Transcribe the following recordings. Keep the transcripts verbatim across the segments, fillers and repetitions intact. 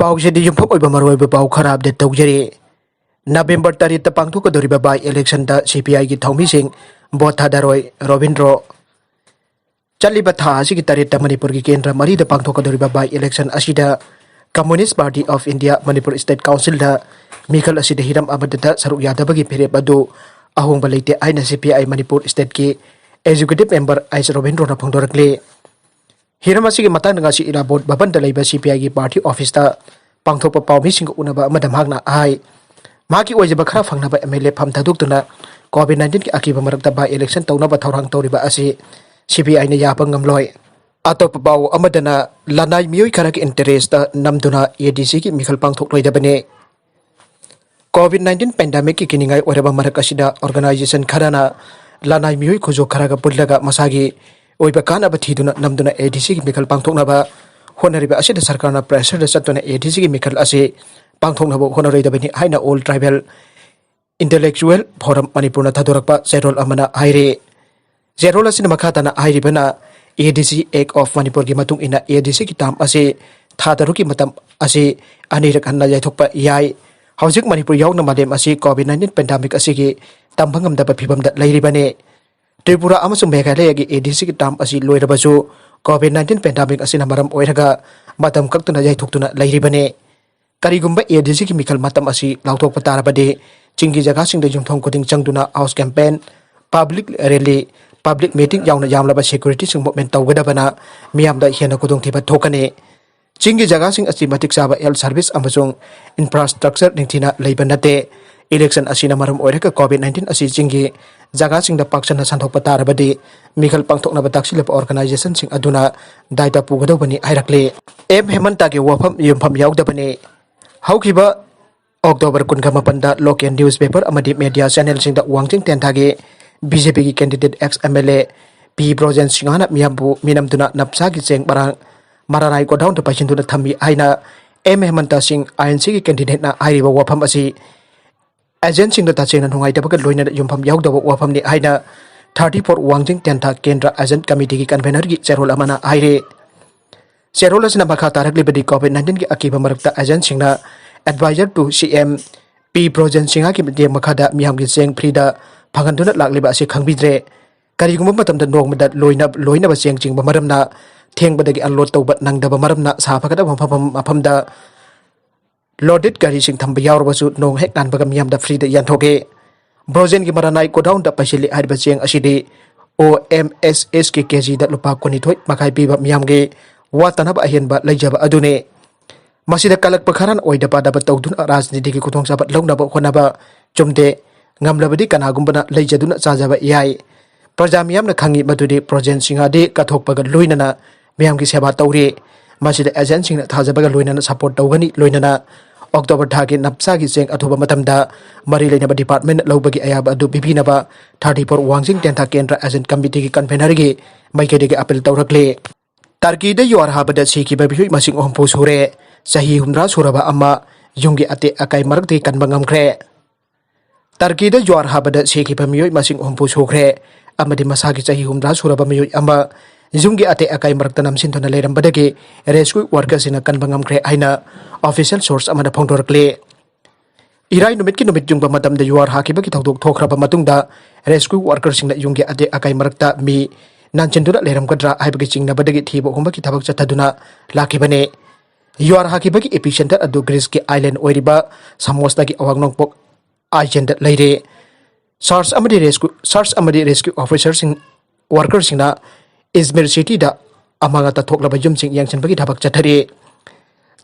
ꯄꯥꯎꯁꯤꯗꯤ ꯌꯨꯝꯐꯝ ꯑꯣꯏꯕ ꯃꯔꯨꯑꯣꯏꯕ ꯄꯥꯎ ꯈꯔ ꯑꯞꯗꯦꯠ ꯇꯧꯖꯔꯤ꯫ ꯅꯕꯦꯝꯕꯔ ꯇꯔꯦꯠꯇ ꯄꯥꯡꯊꯣꯛꯀꯗꯧꯔꯤꯕ ꯕꯥꯏ ꯏꯂꯦꯛꯁꯟꯗ ꯁꯤ ꯄꯤ ꯑꯥꯏꯒꯤ ꯊꯧꯃꯤꯁꯤꯡ ꯚꯣꯠ ꯊꯥꯗꯔꯣꯏ꯫ ꯔꯣꯕꯤꯟꯗ꯭ꯔꯣ꯫ ꯆꯠꯂꯤꯕ ꯊꯥ ꯑꯁꯤꯒꯤ ꯇꯔꯦꯠꯇ ꯃꯅꯤꯄꯨꯔꯒꯤ ꯀꯦꯟꯗ꯭ꯔ ꯃꯔꯤꯗ ꯄꯥꯡꯊꯣꯛꯀꯗꯧꯔꯤꯕ ꯕꯥꯏ ꯏꯂꯦꯛꯁꯟ ꯑꯁꯤꯗ Communist Party of India Manipur State Councilꯗ ꯃꯤꯈꯜ ꯑꯁꯤꯗ ꯍꯤꯔꯝ ꯑꯃꯠꯇꯗ ꯁꯔꯨꯛ ꯌꯥꯗꯕꯒꯤ ꯐꯤꯔꯦꯞ ꯑꯗꯨ ꯑꯍꯣꯡꯕ ꯂꯩꯇꯦ ꯍꯥꯏꯅ ꯁꯤ ꯄꯤ ꯑꯥꯏ ꯃꯅꯤꯄꯨꯔ ꯁ꯭ꯇꯦꯠꯀꯤ ꯑꯦꯛꯖꯤꯀ꯭ꯌꯨꯇꯤꯚ ꯃꯦꯝꯕꯔ ꯑꯩꯆ ꯔꯣꯕꯤꯟꯗ꯭ꯔꯣꯅ ꯐꯣꯡꯗꯣꯔꯛꯂꯤ꯫ ꯍꯤꯔꯝ ꯑꯁꯤꯒꯤ ꯃꯇꯥꯡꯗ ꯉꯁꯤ ꯏꯔꯥꯕꯣꯠ ꯚꯕꯟꯗ ꯂꯩꯕ ꯁꯤ ꯄꯤ ꯑꯥꯏꯒꯤ ꯄꯥꯔꯇꯤ ꯑꯣꯐꯤꯁꯇ ꯄꯥꯡꯊꯣꯛꯄ ꯄꯥꯎꯃꯤꯁꯤꯡꯒ ꯎꯅꯕ ꯑꯃꯗ ꯃꯍꯥꯛꯅ ꯍꯥꯏ, ꯃꯍꯥꯛꯀꯤ ꯑꯣꯏꯖꯕ ꯈꯔ ꯐꯪꯅꯕ ꯑꯦꯝ ꯑꯦꯜ ꯑꯦ ꯐꯝ ꯊꯥꯗꯣꯛꯇꯨꯅ ꯀꯣꯚꯤꯗ ꯅꯥꯏꯟꯇꯤꯟꯒꯤ ꯑꯀꯤꯕ ꯃꯔꯛꯇ ꯕꯥꯏ ꯏꯂꯦꯛꯁꯟ ꯇꯧꯅꯕ ꯊꯧꯔꯥꯡ ꯇꯧꯔꯤꯕ ꯑꯁꯤ ꯁꯤ ꯄꯤ ꯑꯥꯏꯅ ꯌꯥꯕ ꯉꯝꯂꯣꯏ꯫ ꯑꯇꯣꯞꯄ ꯄꯥꯎ ꯑꯃꯗꯅ ꯂꯅꯥꯏ ꯃꯤꯑꯣꯏ ꯈꯔꯒꯤ ꯏꯟꯇꯔꯦꯁꯇ ꯅꯝꯗꯨꯅ ꯑꯦ ꯗꯤ ꯁꯤꯒꯤ ꯃꯤꯈꯜ ꯄꯥꯡꯊꯣꯛꯂꯣꯏꯗꯕꯅꯤ꯫ ꯀꯣꯚꯤꯗ ꯅꯥꯏꯟꯇꯤꯟ ꯄꯦꯟꯗꯦꯃꯤꯛꯀꯤ ꯀꯤꯅꯤꯡꯉꯥꯏ ꯑꯣꯏꯔꯕ ꯃꯔꯛ ꯑꯁꯤꯗ ꯑꯣꯔꯒꯅꯥꯏꯖꯦꯁꯟ ꯈꯔꯅ ꯂꯅꯥꯏ ꯃꯤꯑꯣꯏ ꯈꯨꯖꯣ ꯈꯔꯒ ꯄꯨꯜꯂꯒ ꯃꯁꯥꯒꯤ ꯑꯣꯏꯕ ꯀꯥꯟꯅꯕ ꯊꯤꯗꯨꯅ ꯅꯝꯗꯨꯅ ꯑꯦ ꯗꯤ ꯁꯤꯒꯤ ꯃꯤꯈꯜ ꯄꯥꯡꯊꯣꯛꯅꯕ ꯍꯣꯠꯅꯔꯤꯕ ꯑꯁꯤꯗ ꯁꯔꯀꯥꯔꯅ ꯄ꯭ꯔꯦꯁꯔꯗ ꯆꯠꯇꯨꯅ ꯑꯦ ꯗꯤ ꯁꯤꯒꯤ ꯃꯤꯈꯜ ꯑꯁꯤ ꯄꯥꯡꯊꯣꯛꯅꯕ ꯍꯣꯠꯅꯔꯣꯏꯗꯕꯅꯤ ꯍꯥꯏꯅ ꯑꯣꯜ ꯇ꯭ꯔꯥꯏꯕꯦꯜ ꯏꯟꯇꯦꯂꯦꯛꯆꯨꯋꯦꯜ ꯐꯣꯔꯝ ꯃꯅꯤꯄꯨꯔꯅ ꯊꯥꯗꯣꯔꯛꯄ ꯆꯦꯔꯣꯜ ꯑꯃꯅ ꯍꯥꯏꯔꯤ꯫ ꯆꯦꯔꯣꯜ ꯑꯁꯤꯅ ꯃꯈꯥ ꯇꯥꯅ ꯍꯥꯏꯔꯤꯕꯅ, ꯑꯦ ꯗꯤ ꯁꯤ Act of ꯃꯅꯤꯄꯨꯔꯒꯤ ꯃꯇꯨꯡ ꯏꯟꯅ ꯑꯦ ꯗꯤ ꯁꯤꯒꯤ ꯇꯥꯝ ꯑꯁꯤ ꯊꯥ ꯇꯔꯨꯛꯀꯤ ꯃꯇꯝ ꯑꯁꯤ ꯑꯅꯤꯔꯛ ꯍꯟꯅ ꯌꯩꯊꯣꯛꯄ ꯌꯥꯏ꯫ ꯍꯧꯖꯤꯛ ꯃꯅꯤꯄꯨꯔ ꯌꯥꯎꯅ ꯃꯥꯂꯦꯝ ꯑꯁꯤ ꯀꯣꯚꯤꯗ ꯅꯥꯏꯟꯇꯤꯟ ꯄꯦꯟꯗꯦꯃꯤꯛ ꯑꯁꯤꯒꯤ ꯇꯝꯕ ꯉꯝꯗꯕ ꯐꯤꯕꯝꯗ ꯂꯩꯔꯤꯕꯅꯤ꯫ ꯇ꯭ꯔꯤꯄꯨꯔꯥ ꯑꯃꯁꯨꯡ ꯃꯦꯘꯥꯂꯌꯒꯤ ꯑꯦ ꯗꯤ ꯁꯤꯒꯤ ꯇꯥꯝ ꯑꯁꯤ ꯂꯣꯏꯔꯕꯁꯨ ꯀꯣꯚꯤꯗ ꯅꯥꯏꯟꯇꯤꯟ ꯄꯦꯟꯗꯦꯃꯤꯛ ꯑꯁꯤꯅ ꯃꯔꯝ ꯑꯣꯏꯔꯒ ꯃꯇꯝ ꯀꯛꯇꯨꯅ ꯌꯩꯊꯣꯛꯇꯨꯅ ꯂꯩꯔꯤꯕꯅꯤ꯫ ꯀꯔꯤꯒꯨꯝꯕ ꯑꯦ ꯗꯤ ꯁꯤꯒꯤ ꯃꯤꯈꯜ ꯃꯇꯝ ꯑꯁꯤ ꯂꯥꯎꯊꯣꯛꯄ ꯇꯥꯔꯕꯗꯤ ꯆꯤꯡꯒꯤ ꯖꯒꯥꯁꯤꯡꯗ ꯌꯨꯝꯊꯣꯡ ꯈꯨꯗꯤꯡ ꯆꯪꯗꯨꯅ house campaign, public rally, public meeting ꯌꯥꯎꯅ ꯌꯥꯝꯂꯕ ꯁꯦꯀ꯭ꯌꯨꯔꯤꯇꯤꯁꯤꯡ ꯃꯨꯞꯃꯦꯟ ꯇꯧꯒꯗꯕꯅ ꯃꯤꯌꯥꯝꯗ ꯍꯦꯟꯅ ꯈꯨꯗꯣꯡꯊꯤꯕ ꯊꯣꯛꯀꯅꯤ꯫ ꯆꯤꯡꯒꯤ ꯖꯒꯥꯁꯤꯡ ꯑꯁꯤ ꯃꯇꯤꯛ ꯆꯥꯕ ꯍꯦꯜꯊ ꯁꯔꯚꯤꯁ ꯑꯃꯁꯨꯡ ꯏꯟꯐ꯭ꯔꯥꯁ꯭ꯇ꯭ꯔꯛꯆꯔ ꯅꯤꯡꯊꯤꯅ ꯂꯩꯕ ꯅꯠꯇꯦ꯫ ꯏꯂꯦꯛꯁꯟ ꯑꯁꯤꯅ ꯃꯔꯝ ꯑꯣꯏꯔꯒ ꯀꯣꯚꯤꯗ ꯅꯥꯏꯟꯇꯤꯟ ꯑꯁꯤ ꯆꯤꯡꯒꯤ ꯖꯒꯥꯁꯤꯡꯗ ꯄꯥꯛꯁꯟꯅ ꯁꯟꯗꯣꯛꯄ ꯇꯥꯔꯕꯗꯤ ꯃꯤꯈꯜ ꯄꯥꯡꯊꯣꯛꯅꯕ ꯇꯥꯛꯁꯤꯜꯂꯕ ꯑꯣꯔꯒꯅꯥꯏꯖꯦꯁꯟꯁꯤꯡ ꯑꯗꯨꯅ ꯗꯥꯏꯇ ꯄꯨꯒꯗꯧꯕꯅꯤ ꯍꯥꯏꯔꯛꯂꯤ꯫ ꯑꯦꯝ ꯍꯦꯃꯟꯇꯒꯤ ꯋꯥꯐꯝ ꯌꯨꯝꯐꯝ ꯌꯥꯎꯗꯕꯅꯤ꯫ ꯍꯧꯈꯤꯕ ꯑꯣꯛꯇꯣꯕꯔ ꯀꯨꯟꯒ ꯃꯥꯄꯟꯗ ꯂꯣꯀꯦꯜ ꯅ꯭ꯌꯨꯁ ꯄꯦꯄꯔ ꯑꯃꯗꯤ ꯃꯦꯗꯤꯌꯥ ꯆꯦꯅꯦꯜꯁꯤꯡꯗ ꯋꯥꯡꯖꯤꯡ ꯇꯦꯟꯊꯥꯒꯤ ꯕꯤ ꯖꯦ ꯄꯤꯒꯤ candidate ex M L A P Brojen ꯁꯤꯡꯍꯅ ꯃꯤꯌꯥꯝꯕꯨ ꯃꯤꯅꯝꯗꯨꯅ ꯅꯞꯁꯥꯒꯤ ꯆꯦꯡ ꯃꯔꯥꯡ ꯃꯔꯥꯅꯥꯏ ꯒꯣꯗꯥꯎꯟꯗ ꯄꯩꯁꯤꯟꯗꯨꯅ ꯊꯝꯃꯤ ꯍꯥꯏꯅ ꯑꯦꯝ ꯍꯦꯃꯟꯇ ꯁꯤꯡ ꯑꯥꯏ ꯑꯦꯟ ꯁꯤꯒꯤ ꯀꯦꯟꯗꯤꯗꯦꯠꯅ ꯍꯥꯏꯔꯤꯕ ꯋꯥꯐꯝ ꯑꯁꯤ ꯑꯦꯖꯦꯟꯁꯤꯡꯗ ꯇꯁꯦꯡꯅ ꯅꯨꯡꯉꯥꯏꯇꯕꯒ ꯂꯣꯏꯅꯅ ꯌꯨꯝꯐꯝ ꯌꯥꯎꯗꯕ ꯋꯥꯐꯝꯅꯤ ꯍꯥꯏꯅ ꯊꯥꯔꯇꯤ ꯐꯣꯔ ꯋꯥꯡꯖꯤꯡ ꯇꯦꯟꯊꯥ ꯀꯦꯟꯗ꯭ꯔ ꯑꯦꯖꯦꯟ ꯀꯃꯤꯇꯤꯒꯤ ꯀꯟꯚꯦꯅꯔꯒꯤ ꯆꯦꯔꯣꯜ ꯑꯃꯅ ꯍꯥꯏꯔꯤ꯫ ꯆꯦꯔꯣꯜ ꯑꯁꯤꯅ ꯃꯈꯥ ꯇꯥꯔꯛꯂꯤꯕꯗꯤ, COVID nineteenꯒꯤ ꯑꯀꯤꯕ ꯃꯔꯛꯇ agentꯁꯤꯡꯅ advisor to CM P Brojen Singhaꯒꯤ ꯃꯇꯦꯡ ꯃꯈꯥꯗ ꯃꯤꯌꯥꯝꯒꯤ ꯆꯦꯡ freeꯗ ꯐꯪꯍꯟꯗꯨꯅ ꯂꯥꯛꯂꯤꯕ ꯑꯁꯤ ꯈꯪꯕꯤꯗ꯭ꯔꯦ꯫ ꯀꯔꯤꯒꯨꯝꯕ ꯃꯇꯝꯗ ꯅꯣꯡꯃꯗ ꯂꯣꯏꯅ-, ꯂꯣꯏꯅꯕ ꯆꯦꯡ ꯆꯤꯡꯕ ꯃꯔꯝꯅ ꯊꯦꯡꯕꯗꯒꯤ unload ꯇꯧꯕ ꯅꯪꯗꯕ ꯃꯔꯝꯅ ꯁꯥ ꯐꯒꯗꯕ ꯃꯐꯝ, ꯃꯐꯝꯗ loaded ꯒꯥꯔꯤꯁꯤꯡ ꯊꯝꯕ ꯌꯥꯎꯔꯕꯁꯨ ꯅꯣꯡ ꯍꯦꯛ ꯉꯥꯟꯕꯒ ꯃꯤꯌꯥꯝꯗ freeꯗ ꯌꯥꯟꯊꯣꯛꯏ꯫ ꯕ꯭ꯔꯣꯖꯦꯟꯒꯤ ꯃꯔꯥꯅꯥꯏ godownꯗ ꯄꯩꯁꯤꯜꯂꯤ ꯍꯥꯏꯔꯤꯕ ꯆꯦꯡ ꯑꯁꯤꯗꯤ OMSSꯒꯤ KGꯗ ꯂꯨꯄꯥ ꯀꯨꯟꯅꯤꯊꯣꯏ ꯃꯈꯥꯏ ꯄꯤꯕ ꯃꯤꯌꯥꯝꯒꯤ ꯋꯥꯠꯇꯅꯕ ꯑꯍꯦꯟꯕ ꯂꯩꯖꯕ ꯑꯗꯨꯅꯤ꯫ ꯃꯁꯤꯗ ꯀꯜꯂꯛꯄ ꯈꯔꯅ ꯑꯣꯏꯗ ꯄꯥꯗꯕ ꯇꯧꯗꯨꯅ ꯔꯥꯖꯅꯤꯇꯤꯒꯤ ꯈꯨꯗꯣꯡꯆꯥꯕ ꯂꯧꯅꯕ ꯍꯣꯠꯅꯕ ꯆꯨꯝꯗꯦ꯫ ꯉꯝꯂꯕꯗꯤ ꯀꯅꯥꯒꯨꯝꯕꯅ ꯂꯩꯖꯗꯨꯅ ꯆꯥꯖꯕ ꯌꯥꯏ꯫ ꯄ꯭ꯔꯖꯥ ꯃꯤꯌꯥꯝꯅ ꯈꯪꯏ ꯃꯗꯨꯗꯤ ꯕ꯭ꯔꯣꯖꯦꯟ ꯁꯤꯡꯍꯗꯤ ꯀꯠꯊꯣꯛꯄꯒ ꯂꯣꯏꯅꯅ ꯃꯤꯌꯥꯝꯒꯤ ꯁꯦꯕꯥ ꯇꯧꯔꯤ꯫ ꯃꯁꯤꯗ agentꯁꯤꯡꯅ ꯊꯥꯖꯕꯒ ꯂꯣꯏꯅꯅ support ꯇꯧꯒꯅꯤ꯫ ꯂꯣꯏꯅꯅ October ꯊꯥꯒꯤ ꯅꯞꯁꯥꯒꯤ ꯆꯦꯡ ꯑꯊꯨꯕ ꯃꯇꯝꯗ ꯃꯔꯤ ꯂꯩꯅꯕ department ꯂꯧꯕꯒꯤ ꯑꯌꯥꯕ ꯑꯗꯨ ꯄꯤꯕꯤꯅꯕ thirty-four ꯋꯥꯡꯖꯤꯡ ꯇꯦꯟꯊꯥ ꯀꯦꯟꯗ꯭ꯔ agent committeeꯒꯤ convenerꯒꯤ ꯃꯥꯏꯀꯩꯗꯒꯤ appeal ꯇꯧꯔꯛꯂꯤ꯫ ꯇꯔꯀꯤꯗ ꯌꯨꯍꯥꯔ ꯍꯥꯕꯗ ꯁꯤꯈꯤꯕ ꯃꯤꯑꯣꯏ ꯃꯁꯤꯡ ꯍꯨꯝꯐꯨ ꯁꯨꯔꯦ꯫ ꯆꯍꯤ ꯍꯨꯝꯗ꯭ꯔꯥ ꯁꯨꯔꯕ ꯑꯃ ꯌꯨꯝꯒꯤ ꯑꯇꯦꯛ ꯑꯀꯥꯏ ꯃꯔꯛꯇꯒꯤ ꯀꯟꯕ ꯉꯝꯈ꯭ꯔꯦ꯫ ꯇꯔꯀꯤꯗ ꯌꯨꯍꯥꯔ ꯍꯥꯕꯗ ꯁꯤꯈꯤꯕ ꯃꯤꯑꯣꯏ ꯃꯁꯤꯡ ꯍꯨꯝꯐꯨ ꯁꯨꯈ꯭ꯔꯦ ꯑꯃꯗꯤ ꯃꯁꯥꯒꯤ ꯆꯍꯤ ꯍꯨꯝꯗ꯭ꯔꯥ ꯁꯨꯔꯕ ꯃꯤꯑꯣꯏ ꯑꯃ ꯌꯨꯝꯒꯤ ꯑꯇꯦꯛ ꯑꯀꯥꯏ ꯃꯔꯛꯇ ꯅꯝꯁꯤꯟꯗꯨꯅ ꯂꯩꯔꯝꯕꯗꯒꯤ rescue workerꯁꯤꯡꯅ ꯀꯟꯕ ꯉꯝꯈ꯭ꯔꯦ ꯍꯥꯏꯅ official source ꯑꯃꯅ ꯐꯣꯡꯗꯣꯔꯛꯂꯤ꯫ ꯏꯔꯥꯏ ꯅꯨꯃꯤꯠꯀꯤ ꯅꯨꯃꯤꯠ ꯌꯨꯡꯕ ꯃꯇꯝꯗ ꯌꯨꯍꯥꯔ ꯍꯥꯈꯤꯕꯒꯤ ꯊꯧꯗꯣꯛ ꯊꯣꯛꯈ꯭ꯔꯕ ꯃꯇꯨꯡꯗ rescue workerꯁꯤꯡꯅ ꯌꯨꯝꯒꯤ ꯑꯇꯦꯛ ꯑꯀꯥꯏ ꯃꯔꯛꯇ ꯃꯤ ꯅꯥꯟꯁꯤꯟꯗꯨꯅ ꯂꯩꯔꯝꯒꯗ꯭ꯔꯥ ꯍꯥꯏꯕꯒꯤ ꯆꯤꯡꯅꯕꯗꯒꯤ ꯊꯤꯕ ꯍꯨꯝꯕꯒꯤ ꯊꯕꯛ ꯆꯠꯊꯗꯨꯅ ꯂꯥꯛꯈꯤꯕꯅꯤ꯫ ꯌꯨꯍꯥꯔ ꯍꯥꯈꯤꯕꯒꯤ epicenter ꯑꯗꯨ Greeceꯀꯤ island ꯑꯣꯏꯔꯤꯕ ꯁꯥꯃꯣꯁꯇꯒꯤ ꯑꯋꯥꯡ ꯅꯣꯡꯄꯣꯛ islandꯗ ꯂꯩꯔꯦ꯫ Search ꯑꯃꯗꯤ rescue, search ꯑꯃꯗꯤ rescue officerꯁꯤꯡ, workerꯁꯤꯡꯅ ꯏꯖꯃꯤꯔ cityꯗ ꯑꯃꯥꯡ ꯑꯇꯥ ꯊꯣꯛꯂꯕ ꯌꯨꯝꯁꯤꯡ ꯌꯦꯡꯁꯤꯟꯕꯒꯤ ꯊꯕꯛ ꯆꯠꯊꯔꯤ꯫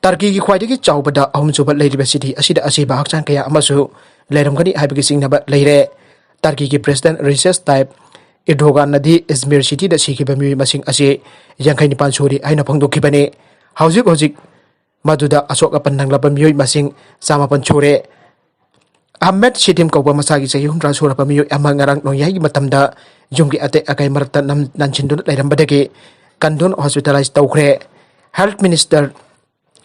ꯇꯔꯀꯤꯒꯤ ꯈ꯭ꯋꯥꯏꯗꯒꯤ ꯆꯥꯎꯕꯗ ꯑꯍꯨꯝꯁꯨꯕ ꯂꯩꯔꯤꯕ city ꯑꯁꯤꯗ ꯑꯁꯤꯕ ꯍꯛꯆꯥꯡ ꯀꯌꯥ ꯑꯃꯁꯨ ꯂꯩꯔꯝꯒꯅꯤ ꯍꯥꯏꯕꯒꯤ ꯆꯤꯡꯅꯕ ꯂꯩꯔꯦ꯫ ꯇꯔꯀꯤꯒꯤ President Recep Tayyip Erdoganꯅꯗꯤ ꯏꯖꯃꯤꯔ cityꯗ ꯁꯤꯈꯤꯕ ꯃꯤꯑꯣꯏ ꯃꯁꯤꯡ ꯑꯁꯤ ꯌꯥꯡꯈꯩ ꯅꯤꯄꯥꯟ ꯁꯨꯔꯤ ꯍꯥꯏꯅ ꯐꯣꯡꯗꯣꯛꯈꯤꯕꯅꯤ꯫ ꯍꯧꯖꯤꯛ ꯍꯧꯖꯤꯛ ꯃꯗꯨꯗ ꯑꯁꯣꯛ ꯑꯄꯟ ꯅꯪꯂꯕ ꯃꯤꯑꯣꯏ ꯃꯁꯤꯡ ꯆꯥꯃꯥꯄꯟ ꯁꯨꯔꯦ꯫ ꯑꯍꯃꯦꯗ ꯁꯤꯗꯤꯝ ꯀꯧꯕ ꯃꯁꯥꯒꯤ ꯆꯍꯤ ꯍꯨꯝꯗ꯭ꯔꯥ ꯁꯨꯔꯕ ꯃꯤꯑꯣꯏ ꯑꯃ ꯉꯔꯥꯡ ꯅꯣꯡꯌꯥꯏꯒꯤ ꯃꯇꯝꯗ ꯌꯨꯝꯒꯤ ꯑꯇꯦꯛ ꯑꯀꯥꯏ ꯃꯔꯛꯇ ꯅꯝ-, ꯅꯟꯁꯤꯟꯗꯨꯅ ꯂꯩꯔꯝꯕꯗꯒꯤ ꯀꯟꯗꯨꯅ hospitalize ꯇꯧꯈ꯭ꯔꯦ꯫ Health Minister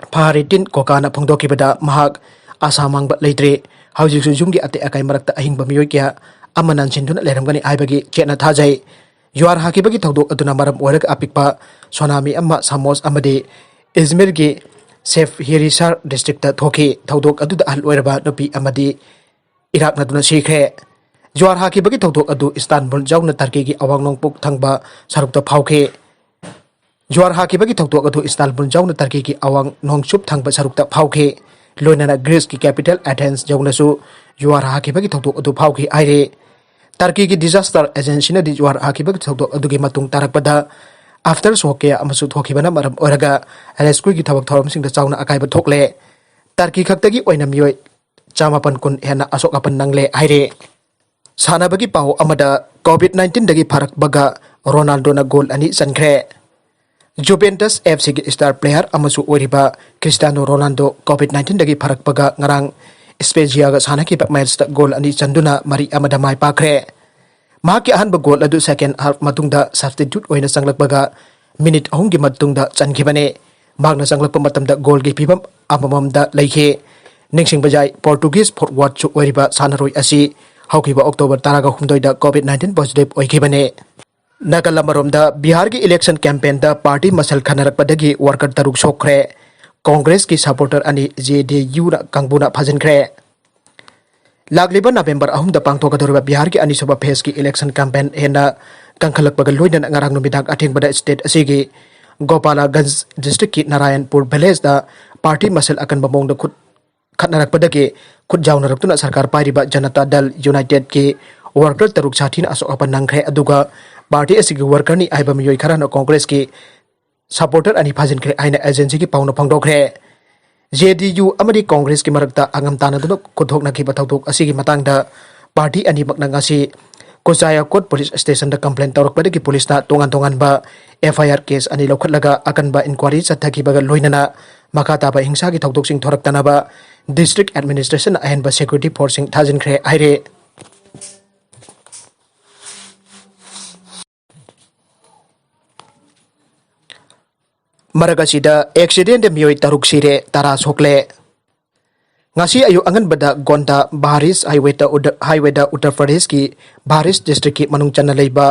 ꯐꯍꯔꯤꯗꯤꯟ ꯀꯣꯀꯥꯅ ꯐꯣꯡꯗꯣꯛꯈꯤꯕꯗ ꯃꯍꯥꯛ ꯑꯁꯥ ꯃꯥꯡꯕ ꯂꯩꯇ꯭ꯔꯤ꯫ ꯍꯧꯖꯤꯛꯁꯨ ꯌꯨꯝꯒꯤ ꯑꯇꯦꯛ ꯑꯀꯥꯏ ꯃꯔꯛꯇ ꯑꯍꯤꯡꯕ ꯃꯤꯑꯣꯏ ꯀꯌꯥ ꯑꯃ ꯅꯟꯁꯤꯟꯗꯨꯅ ꯂꯩꯔꯝꯒꯅꯤ ꯍꯥꯏꯕꯒꯤ ꯆꯦꯠꯅ ꯊꯥꯖꯩ꯫ ꯌꯨꯍꯥꯔ ꯍꯥꯈꯤꯕꯒꯤ ꯊꯧꯗꯣꯛ ꯑꯗꯨꯅ ꯃꯔꯝ ꯑꯣꯏꯔꯒ ꯑꯄꯤꯛꯄ ꯁꯣꯅꯥꯃꯤ ꯑꯃ ꯁꯥꯃꯣꯁ ꯑꯃꯗꯤ ꯏꯖꯃꯤꯔꯒꯤ ꯁꯦꯐ ꯍꯤꯔꯤꯁꯥꯔ ꯗꯤꯁꯇ꯭ꯔꯤꯛꯇ ꯊꯣꯛꯈꯤ꯫ ꯊꯧꯗꯣꯛ ꯑꯗꯨꯗ ꯑꯍꯜ ꯑꯣꯏꯔꯕ ꯅꯨꯄꯤ ꯑꯃꯗꯤ ꯏꯔꯥꯛꯅꯗꯨꯅ ꯁꯤꯈ꯭ꯔꯦ꯫ ꯖ꯭ꯋꯥꯔ ꯍꯥꯈꯤꯕꯒꯤ ꯊꯧꯗꯣꯛ ꯑꯗꯨ ꯏꯁꯇꯥꯟꯕꯨꯜ ꯌꯥꯎꯅ ꯇꯔꯀꯤꯒꯤ ꯑꯋꯥꯡ ꯅꯣꯡꯄꯣꯛ ꯊꯪꯕ ꯁꯔꯨꯛꯇ ꯐꯥꯎꯈꯤ꯫ ꯖ꯭ꯋꯥꯔ ꯍꯥꯈꯤꯕꯒꯤ ꯊꯧꯗꯣꯛ ꯑꯗꯨ ꯏꯁꯇꯥꯟꯕꯨꯜ ꯌꯥꯎꯅ ꯇꯔꯀꯤꯒꯤ ꯑꯋꯥꯡ ꯅꯣꯡꯆꯨꯞ ꯊꯪꯕ ꯁꯔꯨꯛꯇ ꯐꯥꯎꯈꯤ꯫ ꯂꯣꯏꯅꯅ ꯒ꯭ꯔꯤꯁꯀꯤ ꯀꯦꯄꯤꯇꯦꯜ ꯑꯦꯊꯦꯟꯁ ꯌꯧꯅꯁꯨ ꯖ꯭ꯋꯥꯔ ꯍꯥꯈꯤꯕꯒꯤ ꯊꯧꯗꯣꯛ ꯑꯗꯨ ꯐꯥꯎꯈꯤ ꯍꯥꯏꯔꯤ꯫ ꯇꯔꯀꯤꯒꯤ ꯗꯤꯖꯥꯁꯇꯔ ꯑꯦꯖꯦꯟꯁꯤꯅꯗꯤ ꯖ꯭ꯋꯥꯔ ꯍꯥꯈꯤꯕꯒꯤ ꯊꯧꯗꯣꯛ ꯑꯗꯨꯒꯤ ꯃꯇꯨꯡ ꯇꯥꯔꯛꯄꯗ ꯑꯥꯐꯇꯔ ꯁꯣꯛ ꯀꯌꯥ ꯑꯃꯁꯨ ꯊꯣꯛꯈꯤꯕꯅ ꯃꯔꯝ ꯑꯣꯏꯔꯒ ꯔꯦꯁꯀ꯭ꯌꯨꯒꯤ ꯊꯕꯛ ꯊꯧꯔꯝꯁꯤꯡꯗ ꯆꯥꯎꯅ ꯑꯀꯥꯏꯕ ꯊꯣꯛꯂꯦ꯫ ꯇꯔꯀꯤ ꯈꯛꯇꯒꯤ ꯑꯣꯏꯅ ꯃꯤꯑꯣꯏ ꯆꯥꯃꯥꯄꯟ ꯀꯨꯟ ꯍꯦꯟꯅ ꯑꯁꯣꯛ ꯑꯄꯟ ꯅꯪꯂꯦ ꯍꯥꯏꯔꯤ꯫ ꯁꯥꯟꯅꯕꯒꯤ ꯄꯥꯎ ꯑꯃꯗ, ꯀꯣꯚꯤꯗ ꯅꯥꯏꯟꯇꯤꯟꯗꯒꯤ ꯐꯔꯛꯄꯒ ꯔꯣꯅꯥꯜꯗꯣꯅ ꯒꯣꯜ ꯑꯅꯤ ꯆꯟꯈ꯭ꯔꯦ꯫ ꯖꯨꯚꯦꯟꯇꯁ ꯑꯦꯐ ꯁꯤꯒꯤ ꯁ꯭ꯇꯥꯔ ꯄ꯭ꯂꯦꯌꯔ ꯑꯃꯁꯨ ꯑꯣꯏꯔꯤꯕ ꯈ꯭ꯔꯤꯁꯇꯤꯌꯥꯅꯣ ꯔꯣꯅꯥꯜꯗꯣ ꯀꯣꯚꯤꯗ ꯅꯥꯏꯟꯇꯤꯟꯗꯒꯤ ꯐꯔꯛꯄꯒ ꯉꯔꯥꯡ ꯁ꯭ꯄꯦꯖꯤꯌꯥꯒ ꯁꯥꯟꯅꯈꯤꯕ ꯃꯦꯆꯇ ꯒꯣꯜ ꯑꯅꯤ ꯆꯟꯗꯨꯅ ꯃꯔꯤ ꯑꯃꯗ ꯃꯥꯏ ꯄꯥꯛꯈ꯭ꯔꯦ꯫ ꯃꯍꯥꯛꯀꯤ ꯑꯍꯥꯟꯕ ꯒꯣꯜ ꯑꯗꯨ ꯁꯦꯀꯦꯟ ꯍꯥꯐ ꯃꯇꯨꯡꯗ ꯁꯕꯁꯇꯤꯇ꯭ꯌꯨꯠ ꯑꯣꯏꯅ ꯆꯪꯂꯛꯄꯒ ꯃꯤꯅꯤꯠ ꯑꯍꯨꯝꯒꯤ ꯃꯇꯨꯡꯗ ꯆꯟꯈꯤꯕꯅꯤ꯫ ꯃꯍꯥꯛꯅ ꯆꯪꯂꯛꯄ ꯃꯇꯝꯗ ꯒꯣꯜꯒꯤ ꯐꯤꯕꯝ ꯑꯃꯃꯝꯗ ꯂꯩꯈꯤ꯫ ꯅꯤꯡꯁꯤꯡꯕ ꯌꯥꯏ, ꯄꯣꯔꯇꯨꯒꯤꯁ ꯐꯣꯔꯋꯥꯔꯗꯁꯨ ꯑꯣꯏꯔꯤꯕ ꯁꯥꯟꯅꯔꯣꯏ ꯑꯁꯤ ꯍꯧꯈꯤꯕ ꯑꯣꯛꯇꯣꯕꯔ ꯇꯔꯥꯒ ꯍꯨꯝꯗꯣꯏꯗ ꯀꯣꯚꯤꯗ ꯅꯥꯏꯟꯇꯤꯟ ꯄꯣꯖꯤꯇꯤꯚ ꯑꯣꯏꯈꯤꯕꯅꯤ꯫ ꯅꯥꯀꯜ ꯑꯃꯔꯣꯝꯗ, ꯕꯤꯍꯥꯔꯒꯤ ꯏꯂꯦꯛꯁꯟ ꯀꯦꯝꯄꯦꯟꯗ ꯄꯥꯔꯇꯤ ꯃꯁꯦꯜ ꯈꯟꯅꯔꯛꯄꯗꯒꯤ ꯋꯥꯔꯀꯔ ꯇꯔꯨꯛ ꯁꯣꯛꯈ꯭ꯔꯦ꯫ ꯀꯣꯡꯒ꯭ꯔꯦꯁꯀꯤ ꯁꯄꯣꯔꯇꯔ ꯑꯅꯤ ꯖꯦ ꯗꯤ ꯌꯨꯅ ꯀꯥꯡꯕꯨꯅ ꯐꯥꯖꯤꯟꯈ꯭ꯔꯦ꯫ ꯂꯥꯛꯂꯤꯕ ꯅꯕꯦꯝꯕꯔ ꯑꯍꯨꯝꯗ ꯄꯥꯡꯊꯣꯛꯀꯗꯧꯔꯤꯕ ꯕꯤꯍꯥꯔꯒꯤ ꯑꯅꯤꯁꯨꯕ ꯐꯦꯖꯀꯤ ꯏꯂꯦꯛꯁꯟ ꯀꯦꯝꯄꯦꯟ ꯍꯦꯟꯅ ꯀꯟꯈꯠꯂꯛꯄꯒ ꯂꯣꯏꯅꯅ ꯉꯔꯥꯡ ꯅꯨꯃꯤꯗꯥꯡ ꯑꯊꯦꯡꯕꯗ ꯁ꯭ꯇꯦꯠ ꯑꯁꯤꯒꯤ ꯒꯣꯄꯥꯂꯥꯒꯟꯖ ꯗꯤꯁꯇ꯭ꯔꯤꯛꯀꯤ ꯅꯥꯔꯥꯌꯟꯄꯨꯔ ꯚꯤꯂꯦꯖꯇ ꯄꯥꯔꯇꯤ ꯃꯁꯦꯜ ꯑꯀꯟꯕ ꯃꯑꯣꯡꯗ ꯈꯨꯠ ꯈꯠꯅꯔꯛꯄꯗꯒꯤ ꯈꯨꯠ ꯌꯥꯎꯅꯔꯛꯇꯨꯅ ꯁꯔꯀꯥꯔ ꯄꯥꯏꯔꯤꯕ ꯖꯅꯇꯥ ꯗꯜ ꯌꯨꯅꯥꯏꯇꯦꯗꯀꯤ ꯋꯥꯔꯀꯔ ꯇꯔꯨꯛ ꯁꯥꯊꯤꯅ ꯑꯁꯣꯛ ꯑꯄꯟ ꯅꯪꯈ꯭ꯔꯦ꯫ ꯑꯗꯨꯒ ꯄꯥꯔꯇꯤ ꯑꯁꯤꯒꯤ ꯋꯥꯔꯀꯔꯅꯤ ꯍꯥꯏꯕ ꯃꯤꯑꯣꯏ ꯈꯔꯅ ꯀꯣꯡꯒ꯭ꯔꯦꯁꯀꯤ ꯁꯄꯣꯔꯇꯔ ꯑꯅꯤ ꯐꯥꯖꯤꯟꯈ꯭ꯔꯦ ꯍꯥꯏꯅ ꯑꯦꯖꯦꯟꯁꯤꯒꯤ ꯄꯥꯎꯅ ꯐꯣꯡꯗꯣꯛꯈ꯭ꯔꯦ꯫ ꯖꯦ ꯗꯤ ꯌꯨ ꯑꯃꯗꯤ ꯀꯣꯡꯒ꯭ꯔꯦꯁꯀꯤ ꯃꯔꯛꯇ ꯑꯉꯝ ꯇꯥꯟꯅꯗꯨꯅ ꯈꯨꯠꯊꯣꯛꯅꯈꯤꯕ ꯊꯧꯗꯣꯛ ꯑꯁꯤꯒꯤ ꯃꯇꯥꯡꯗ ꯄꯥꯔꯇꯤ ꯑꯅꯤꯃꯛꯅ ꯉꯁꯤ ꯀꯨꯆꯥꯌꯥꯀꯣꯠ ꯄꯨꯂꯤꯁ ꯁ꯭ꯇꯦꯁꯟꯗ ꯀꯝꯄ꯭ꯂꯦꯟ ꯇꯧꯔꯛꯄꯗꯒꯤ ꯄꯨꯂꯤꯁꯅ ꯇꯣꯉꯥꯟ ꯇꯣꯉꯥꯟꯕ ꯑꯦꯐ ꯑꯥꯏ ꯑꯥꯔ ꯀꯦꯁ ꯑꯅꯤ ꯂꯧꯈꯠꯂꯒ ꯑꯀꯟꯕ ꯏꯟꯀ꯭ꯋꯥꯔꯤ ꯆꯠꯊꯈꯤꯕꯒ ꯂꯣꯏꯅꯅ ꯃꯈꯥ ꯇꯥꯕ ꯍꯤꯡꯁꯥꯒꯤ ꯊꯧꯗꯣꯛꯁꯤꯡ ꯊꯣꯔꯛꯇꯅꯕ ꯗꯤꯁꯇ꯭ꯔꯤꯛ ꯑꯦꯗꯃꯤꯅꯤꯁꯇ꯭ꯔꯦꯁꯟꯅ ꯑꯍꯦꯟꯕ ꯁꯦꯀ꯭ꯌꯨꯔꯤꯇꯤ ꯐꯣꯔꯁꯁꯤꯡ ꯊꯥꯖꯤꯟꯈ꯭ꯔꯦ ꯍꯥꯏꯔꯦ꯫ ꯃꯔꯛ ꯑꯁꯤꯗ ꯑꯦꯛꯁꯤꯗꯦꯟꯗ ꯃꯤꯑꯣꯏ ꯇꯔꯨꯛ ꯁꯤꯔꯦ, ꯇꯔꯥ ꯁꯣꯛꯂꯦ꯫ ꯉꯁꯤ ꯑꯌꯨꯛ ꯑꯉꯟꯕꯗ ꯒꯣꯟꯗꯥ ꯕꯥꯔꯤꯁ ꯍꯥꯏꯋꯦꯗ ꯎꯗ-, ꯍꯥꯏꯋꯦꯗ ꯎꯠꯇꯔ ꯄ꯭ꯔꯗꯦꯁꯀꯤ ꯕꯥꯔꯤꯁ ꯗꯤꯁꯇ꯭ꯔꯤꯛꯀꯤ ꯃꯅꯨꯡ ꯆꯟꯅ ꯂꯩꯕ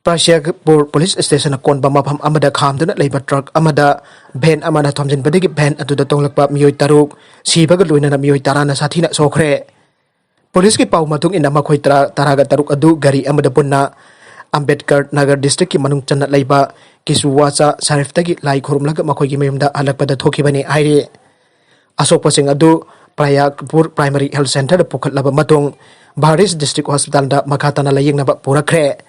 ꯄ꯭ꯔꯁꯤꯌꯥꯄꯨꯔ ꯄꯨꯂꯤꯁ ꯁ꯭ꯇꯦꯁꯟꯅ ꯀꯣꯟꯕ ꯃꯐꯝ ꯑꯃꯗ ꯈꯥꯝꯗꯨꯅ ꯂꯩꯕ ꯇ꯭ꯔꯛ ꯑꯃꯗ ꯚꯦꯟ ꯑꯃꯅ ꯊꯣꯝꯖꯤꯟꯕꯗꯒꯤ ꯚꯦꯟ ꯑꯗꯨꯗ ꯇꯣꯡꯂꯛꯄ ꯃꯤꯑꯣꯏ ꯇꯔꯨꯛ ꯁꯤꯕꯒ ꯂꯣꯏꯅꯅ ꯃꯤꯑꯣꯏ ꯇꯔꯥꯅ ꯁꯥꯊꯤꯅ ꯁꯣꯛꯈ꯭ꯔꯦ꯫ ꯄꯨꯂꯤꯁꯀꯤ ꯄꯥꯎ ꯃꯇꯨꯡ ꯏꯟꯅ ꯃꯈꯣꯏ ꯇꯔꯥ, ꯇꯔꯥꯒ ꯇꯔꯨꯛ ꯑꯗꯨ ꯒꯥꯔꯤ ꯑꯃꯗ ꯄꯨꯟꯅ ꯑꯝꯕꯦꯗꯀꯔ ꯅꯒꯔ ꯗꯤꯁꯇ꯭ꯔꯤꯛꯀꯤ ꯃꯅꯨꯡ ꯆꯟꯅ ꯂꯩꯕ ꯀꯤꯁꯨꯋꯥꯆꯥ ꯁꯔꯤꯐꯇꯒꯤ ꯂꯥꯏ ꯈꯨꯔꯨꯝꯂꯒ ꯃꯈꯣꯏꯒꯤ ꯃꯌꯨꯝꯗ ꯍꯜꯂꯛꯄꯗ ꯊꯣꯛꯈꯤꯕꯅꯤ ꯍꯥꯏꯔꯤ꯫ ꯑꯁꯣꯛꯄꯁꯤꯡ ꯑꯗꯨ ꯄ꯭ꯔꯌꯥꯒꯄꯨꯔ ꯄ꯭ꯔꯥꯏꯃꯔꯤ ꯍꯦꯜꯊ ꯁꯦꯟꯇꯔꯗ ꯄꯨꯈꯠꯂꯕ ꯃꯇꯨꯡ ꯚꯥꯔꯤꯁ ꯗꯤꯁꯇ꯭ꯔꯤꯛ ꯍꯣꯁꯄꯤꯇꯥꯜꯗ ꯃꯈꯥ ꯇꯥꯅ ꯂꯥꯌꯦꯡꯅꯕ ꯄꯨꯔꯛꯈ꯭ꯔꯦ꯫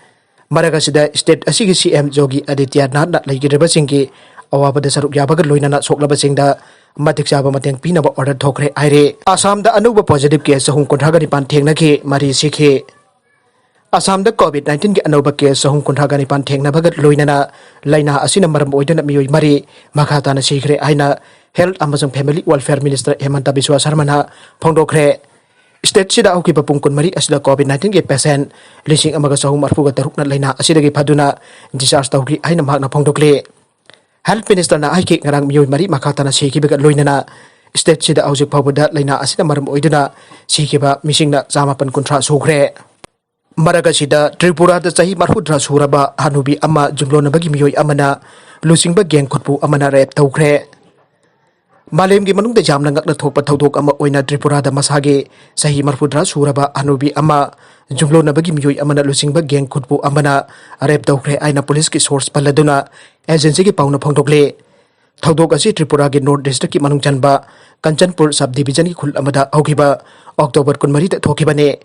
ꯃꯔꯛ ꯑꯁꯤꯗ ꯁ꯭ꯇꯦꯠ ꯑꯁꯤꯒꯤ ꯁꯤ ꯑꯦꯝ ꯌꯣꯒꯤ ꯑꯗꯤꯇ꯭ꯌꯅꯥꯊꯅ ꯂꯩꯈꯤꯗ꯭ꯔꯕꯁꯤꯡꯒꯤ ꯑꯋꯥꯕꯗ ꯁꯔꯨꯛ ꯌꯥꯕꯒ ꯂꯣꯏꯅꯅ ꯁꯣꯛꯂꯕꯁꯤꯡꯗ ꯃꯇꯤꯛ ꯆꯥꯕ ꯃꯇꯦꯡ ꯄꯤꯅꯕ ꯑꯣꯔꯗꯔ ꯊꯣꯛꯈ꯭ꯔꯦ ꯍꯥꯏꯔꯤ꯫ ꯑꯁꯥꯝꯗ ꯑꯅꯧꯕ ꯄꯣꯖꯤꯇꯤꯚ ꯀꯦꯁ ꯆꯍꯨꯝ ꯀꯨꯟꯊ꯭ꯔꯥꯒ ꯅꯤꯄꯥꯟ ꯊꯦꯡꯅꯈꯤ, ꯃꯔꯤ ꯁꯤꯈꯤ꯫ ꯑꯁꯥꯝꯗ ꯀꯣꯚꯤꯗ ꯅꯥꯏꯟꯇꯤꯟꯒꯤ ꯑꯅꯧꯕ ꯀꯦꯁ ꯆꯍꯨꯝ ꯀꯨꯟꯊ꯭ꯔꯥꯒ ꯅꯤꯄꯥꯟ ꯊꯦꯡꯅꯕꯒ ꯂꯣꯏꯅꯅ ꯂꯥꯏꯅꯥ ꯑꯁꯤꯅ ꯃꯔꯝ ꯑꯣꯏꯗꯨꯅ ꯃꯤꯑꯣꯏ ꯃꯔꯤ ꯃꯈꯥ ꯇꯥꯅ ꯁꯤꯈ꯭ꯔꯦ ꯍꯥꯏꯅ ꯍꯦꯜꯊ ꯑꯃꯁꯨꯡ ꯐꯦꯃꯤꯂꯤ ꯋꯦꯜꯐꯤꯌꯔ ꯃꯤꯅꯤꯁꯇꯔ ꯍꯦꯃꯟꯇ ꯕꯤꯁ꯭ꯋ ꯁꯔꯃꯅ ꯐꯣꯡꯗꯣꯛꯈ꯭ꯔꯦ꯫ ꯁ꯭ꯇꯦꯠꯁꯤꯗ ꯍꯧꯈꯤꯕ ꯄꯨꯡ ꯀꯨꯟꯃꯔꯤ ꯑꯁꯤꯗ ꯀꯣꯚꯤꯗ ꯅꯥꯏꯟꯇꯤꯟꯒꯤ ꯄꯦꯁꯦꯟꯠ ꯂꯤꯁꯤꯡ ꯑꯃꯒ ꯆꯍꯨꯝ ꯃꯔꯤꯐꯨꯒ ꯇꯔꯨꯛꯅ ꯂꯥꯏꯅꯥ ꯑꯁꯤꯗꯒꯤ ꯐꯗꯨꯅ ꯗꯤꯁꯆꯥꯔꯖ ꯇꯧꯈ꯭ꯔꯤ ꯍꯥꯏꯅ ꯃꯍꯥꯛꯅ ꯐꯣꯡꯗꯣꯛꯂꯤ꯫ ꯍꯦꯜꯊ ꯃꯤꯅꯤꯁꯇꯔꯅ ꯍꯥꯏꯈꯤ, ꯉꯔꯥꯡ ꯃꯤꯑꯣꯏ ꯃꯔꯤ ꯃꯈꯥ ꯇꯥꯅ ꯁꯤꯈꯤꯕꯒ ꯂꯣꯏꯅꯅ ꯁ꯭ꯇꯦꯠꯁꯤꯗ ꯍꯧꯖꯤꯛ ꯐꯥꯎꯕꯗ ꯂꯥꯏꯅꯥ ꯑꯁꯤꯅ ꯃꯔꯝ ꯑꯣꯏꯗꯨꯅ ꯁꯤꯈꯤꯕ ꯃꯤꯁꯤꯡꯅ ꯆꯥꯃꯥꯄꯟ ꯀꯨꯟꯊ꯭ꯔꯥ ꯁꯨꯈ꯭ꯔꯦ꯫ ꯃꯔꯛ ꯑꯁꯤꯗ ꯇ꯭ꯔꯤꯄꯨꯔꯥꯗ ꯆꯍꯤ ꯃꯔꯤꯐꯨꯇꯔꯥ ꯁꯨꯔꯕ ꯍꯅꯨꯕꯤ ꯑꯃ ꯌꯨꯝꯂꯣꯟꯅꯕꯒꯤ ꯃꯤꯑꯣꯏ ꯑꯃꯅ ꯂꯨꯆꯤꯡꯕ ꯒꯦꯡ ꯈꯨꯠꯄꯨ ꯑꯃꯅ ꯔꯦꯞ ꯇꯧꯈ꯭ꯔꯦ꯫ ꯃꯥꯂꯦꯝꯒꯤ ꯃꯅꯨꯡꯗ ꯌꯥꯝꯅ ꯉꯛꯅ ꯊꯣꯛꯄ ꯊꯧꯗꯣꯛ ꯑꯃ ꯑꯣꯏꯅ ꯇ꯭ꯔꯤꯄꯨꯔꯥꯗ ꯃꯁꯥꯒꯤ ꯆꯍꯤ ꯃꯔꯤꯐꯨꯇꯔꯥ ꯁꯨꯔꯕ ꯍꯅꯨꯕꯤ ꯑꯃ ꯌꯨꯝꯂꯣꯟꯅꯕꯒꯤ ꯃꯤꯑꯣꯏ ꯑꯃꯅ ꯂꯨꯆꯤꯡꯕ ꯒꯦꯡ ꯈꯨꯠꯄꯨ ꯑꯃꯅ ꯔꯦꯞ ꯇꯧꯈ꯭ꯔꯦ ꯍꯥꯏꯅ ꯄꯨꯂꯤꯁꯀꯤ ꯁꯣꯔꯁ ꯄꯜꯂꯗꯨꯅ ꯑꯦꯖꯦꯟꯁꯤꯒꯤ ꯄꯥꯎꯅ ꯐꯣꯡꯗꯣꯛꯂꯤ꯫ ꯊꯧꯗꯣꯛ ꯑꯁꯤ ꯇ꯭ꯔꯤꯄꯨꯔꯥꯒꯤ ꯅꯣꯔꯊ ꯗꯤꯁꯇ꯭ꯔꯤꯛꯀꯤ ꯃꯅꯨꯡ ꯆꯟꯕ ꯀꯟꯆꯟꯄꯨꯔ ꯁꯕ ꯗꯤꯚꯤꯖꯟꯒꯤ ꯈꯨꯜ ꯑꯃꯗ ꯍꯧꯈꯤꯕ ꯑꯣꯛꯇꯣꯕꯔ ꯀꯨꯟꯃꯔꯤꯗ ꯊꯣꯛꯈꯤꯕꯅꯤ꯫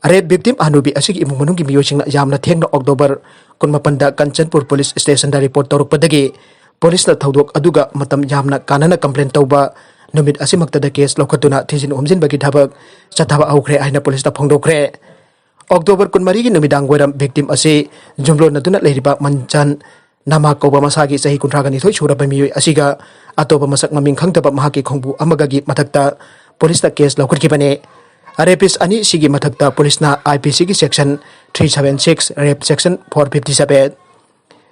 ꯔꯦꯞ ꯚꯤꯛꯇꯤꯝ ꯍꯅꯨꯕꯤ ꯑꯁꯤꯒꯤ ꯏꯃꯨꯡ ꯃꯅꯨꯡꯒꯤ ꯃꯤꯑꯣꯏꯁꯤꯡꯅ ꯌꯥꯝꯅ ꯊꯦꯡꯅ ꯑꯣꯛꯇꯣꯕꯔ ꯀꯨꯟꯃꯥꯄꯟꯗ ꯀꯟꯆꯟꯄꯨꯔ ꯄꯨꯂꯤꯁ ꯁ꯭ꯇꯦꯁꯟꯗ ꯔꯤꯄꯣꯔꯠ ꯇꯧꯔꯛꯄꯗꯒꯤ ꯄꯨꯂꯤꯁꯅ ꯊꯧꯗꯣꯛ ꯑꯗꯨꯒ ꯃꯇꯝ ꯌꯥꯝꯅ ꯀꯥꯟꯅꯅ ꯀꯝꯄ꯭ꯂꯦꯟ ꯇꯧꯕ ꯅꯨꯃꯤꯠ ꯑꯁꯤꯃꯛꯇꯗ ꯀꯦꯁ ꯂꯧꯈꯠꯇꯨꯅ ꯊꯤꯖꯤꯟ ꯍꯨꯝꯖꯤꯟꯕꯒꯤ ꯊꯕꯛ ꯆꯠꯊꯕ ꯍꯧꯈ꯭ꯔꯦ ꯍꯥꯏꯅ ꯄꯨꯂꯤꯁꯅ ꯐꯣꯡꯗꯣꯛꯈ꯭ꯔꯦ꯫ ꯑꯣꯛꯇꯣꯕꯔ ꯀꯨꯟꯃꯔꯤꯒꯤ ꯅꯨꯃꯤꯗꯥꯡ ꯋꯥꯏꯔꯝ ꯚꯤꯛꯇꯤꯝ ꯑꯁꯤ ꯌꯨꯝꯂꯣꯟꯅꯗꯨꯅ ꯂꯩꯔꯤꯕ ꯃꯟꯆꯥꯟ ꯅꯃꯥ ꯀꯧꯕ ꯃꯁꯥꯒꯤ ꯆꯍꯤ ꯀꯨꯟꯊ꯭ꯔꯥꯒ ꯅꯤꯊꯣꯏ ꯁꯨꯔꯕ ꯃꯤꯑꯣꯏ ꯑꯁꯤꯒ ꯑꯇꯣꯞꯄ ꯃꯁꯛ ꯃꯃꯤꯡ ꯈꯪꯗꯕ ꯃꯍꯥꯛꯀꯤ ꯈꯣꯡꯕꯨ ꯑꯃꯒꯒꯤ ꯃꯊꯛꯇ ꯄꯨꯂꯤꯁꯅ ꯀꯦꯁ ꯂꯧꯈꯠꯈꯤꯕꯅꯤ꯫ ꯔꯦꯄꯤꯁ ꯑꯅꯤ ꯑꯁꯤꯒꯤ ꯃꯊꯛꯇ ꯄꯨꯂꯤꯁꯅ ꯑꯥꯏ ꯄꯤ ꯁꯤꯒꯤ ꯁꯦꯛꯁꯟ ꯊ꯭ꯔꯤ ꯁꯚꯦꯟ ꯁꯤꯛꯁ, ꯔꯦꯞ ꯁꯦꯛꯁꯟ ꯐꯣꯔ ꯐꯤꯐꯇꯤ ꯁꯚꯦꯟ,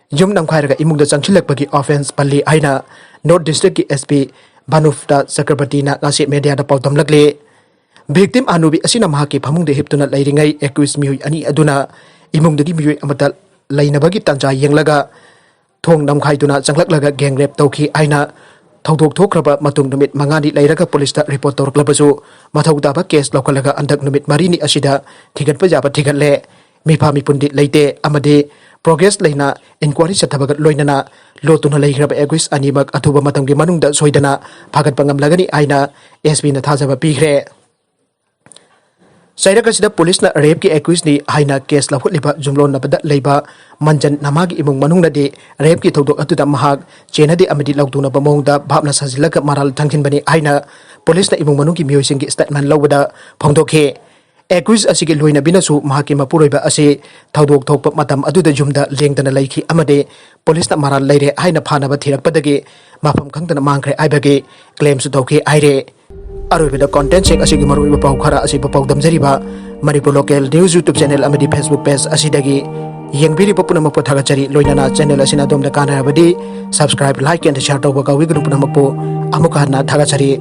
ꯌꯨꯝ ꯅꯝꯈꯥꯏꯔꯒ ꯏꯃꯨꯡꯗ ꯆꯪꯁꯤꯜꯂꯛꯄꯒꯤ ꯑꯣꯐꯦꯟꯁ ꯄꯜꯂꯤ ꯍꯥꯏꯅ ꯅꯣꯔꯊ ꯗꯤꯁꯇ꯭ꯔꯤꯛꯀꯤ ꯑꯦꯁ ꯄꯤ ꯚꯥꯅꯨꯞꯇ ꯆꯀ꯭ꯔꯕꯔꯇꯤꯅ ꯉꯁꯤ ꯃꯦꯗꯤꯌꯥꯗ ꯄꯥꯎꯗꯝꯂꯛꯂꯤ꯫ ꯚꯤꯛꯇꯤꯝ ꯍꯅꯨꯕꯤ ꯑꯁꯤꯅ ꯃꯍꯥꯛꯀꯤ ꯐꯃꯨꯡꯗ ꯍꯤꯞꯇꯨꯅ ꯂꯩꯔꯤꯉꯩ ꯑꯦꯀ꯭ꯌꯨꯁ ꯃꯤꯑꯣꯏ ꯑꯅꯤ ꯑꯗꯨꯅ ꯏꯃꯨꯡꯗꯒꯤ ꯃꯤꯑꯣꯏ ꯑꯃꯗ ꯂꯩꯅꯕꯒꯤ ꯇꯥꯟꯖꯥ ꯌꯦꯡꯂꯒ ꯊꯣꯡ ꯅꯝꯈꯥꯏꯗꯨꯅ ꯆꯪꯂꯛꯂꯒ gang rape ꯇꯧꯈꯤ ꯍꯥꯏꯅ ꯊꯧꯗꯣꯛ ꯊꯣꯛꯈ꯭ꯔꯕ ꯃꯇꯨꯡ ꯅꯨꯃꯤꯠ ꯃꯉꯥꯅꯤ ꯂꯩꯔꯒ ꯄꯨꯂꯤꯁꯇ ꯔꯤꯄꯣꯔꯠ ꯇꯧꯔꯛꯂꯕꯁꯨ, ꯃꯊꯧ ꯇꯥꯕ ꯀꯦꯁ ꯂꯧꯈꯠꯂꯒ ꯍꯟꯗꯛ ꯅꯨꯃꯤꯠ ꯃꯔꯤꯅꯤ ꯑꯁꯤꯗ ꯊꯤꯒꯠꯄ ꯌꯥꯕ ꯊꯤꯒꯠꯂꯦ꯫ ꯃꯤꯐꯥ ꯃꯤꯄꯨꯟꯗꯤ ꯂꯩꯇꯦ ꯑꯃꯗꯤ ꯄ꯭ꯔꯣꯒ꯭ꯔꯦꯁ ꯂꯩꯅ ꯏꯟꯀ꯭ꯋꯥꯔꯤ ꯆꯠꯊꯕꯒ ꯂꯣꯏꯅꯅ ꯂꯣꯠꯇꯨꯅ ꯂꯩꯈ꯭ꯔꯕ ꯑꯦꯀ꯭ꯌꯨꯁ ꯑꯅꯤꯃꯛ ꯑꯊꯨꯕ ꯃꯇꯝꯒꯤ ꯃꯅꯨꯡꯗ ꯁꯣꯏꯗꯅ ꯐꯥꯒꯠꯄ ꯉꯝꯂꯒꯅꯤ ꯍꯥꯏꯅ ꯑꯦꯁ ꯄꯤꯅ ꯊꯥꯖꯕ ꯄꯤꯈ꯭ꯔꯦ꯫ ꯆꯩꯔꯛ ꯑꯁꯤꯗ ꯄꯨꯂꯤꯁꯅ ꯔꯦꯞꯀꯤ ꯑꯦꯀ꯭ꯌꯨꯁꯅꯤ ꯍꯥꯏꯅ ꯀꯦꯁ ꯂꯧꯈꯠꯂꯤꯕ ꯌꯨꯝꯂꯣꯟꯅꯕꯗ ꯂꯩꯕ ꯃꯟꯖꯟ ꯅꯃꯥꯒꯤ ꯏꯃꯨꯡ ꯃꯅꯨꯡꯅꯗꯤ ꯔꯦꯞꯀꯤ ꯊꯧꯗꯣꯛ ꯑꯗꯨꯗ ꯃꯍꯥꯛ ꯆꯦꯟꯅꯗꯦ ꯑꯃꯗꯤ ꯂꯧꯗꯨꯅꯕ ꯃꯑꯣꯡꯗ ꯚꯥꯞꯅ ꯁꯥꯖꯤꯜꯂꯒ ꯃꯔꯥꯜ ꯊꯪꯖꯤꯟꯕꯅꯤ ꯍꯥꯏꯅ ꯄꯨꯂꯤꯁꯅ ꯏꯃꯨꯡ ꯃꯅꯨꯡꯒꯤ ꯃꯤꯑꯣꯏꯁꯤꯡꯒꯤ ꯁ꯭ꯇꯦꯠꯃꯦꯟ ꯂꯧꯕꯗ ꯐꯣꯡꯗꯣꯛꯈꯤ꯫ ꯑꯦꯀ꯭ꯌꯨꯁ ꯑꯁꯤꯒꯤ ꯂꯣꯏꯅꯕꯤꯅꯁꯨ ꯃꯍꯥꯛꯀꯤ ꯃꯄꯨꯔꯣꯏꯕ ꯑꯁꯤ ꯊꯧꯗꯣꯛ ꯊꯣꯛꯄ ꯃꯇꯝ ꯑꯗꯨꯗ ꯌꯨꯝꯗ ꯂꯦꯡꯗꯅ ꯂꯩꯈꯤ ꯑꯃꯗꯤ ꯄꯨꯂꯤꯁꯅ ꯃꯔꯥꯜ ꯂꯩꯔꯦ ꯍꯥꯏꯅ ꯐꯥꯅꯕ ꯊꯤꯔꯛꯄꯗꯒꯤ ꯃꯐꯝ ꯈꯪꯗꯅ ꯃꯥꯡꯈ꯭ꯔꯦ ꯍꯥꯏꯕꯒꯤ ꯀ꯭ꯂꯦꯝꯁꯨ ꯇꯧꯈꯤ ꯍꯥꯏꯔꯦ꯫ ꯑꯔꯣꯏꯕꯗ ꯀꯣꯟꯇꯦꯟꯁꯤꯡ ꯑꯁꯤꯒꯤ ꯃꯔꯨꯑꯣꯏꯕ ꯄꯥꯎ ꯈꯔ ꯑꯁꯤꯕꯨ ꯄꯥꯎꯗꯝꯖꯔꯤꯕ Manipur local news YouTube channel ꯑꯃꯗꯤ ꯐꯦꯁꯕꯨꯛ ꯄꯦꯖ ꯑꯁꯤꯗꯒꯤ꯫ ꯌꯦꯡꯕꯤꯔꯤꯕ ꯄꯨꯝꯅꯃꯛꯄꯨ ꯊꯥꯒꯠꯆꯔꯤ꯫ ꯂꯣꯏꯅꯅ ꯆꯦꯅꯦꯜ ꯑꯁꯤꯅ ꯑꯗꯣꯝꯗ ꯀꯥꯟꯅꯔꯕꯗꯤ subscribe, like and share ꯇꯧꯕ ꯀꯥꯎꯕꯤꯒꯅꯨ꯫ ꯄꯨꯝꯅꯃꯛꯄꯨ ꯑꯃꯨꯛꯀ ꯍꯟꯅ ꯊꯥꯒꯠꯆꯔꯤ꯫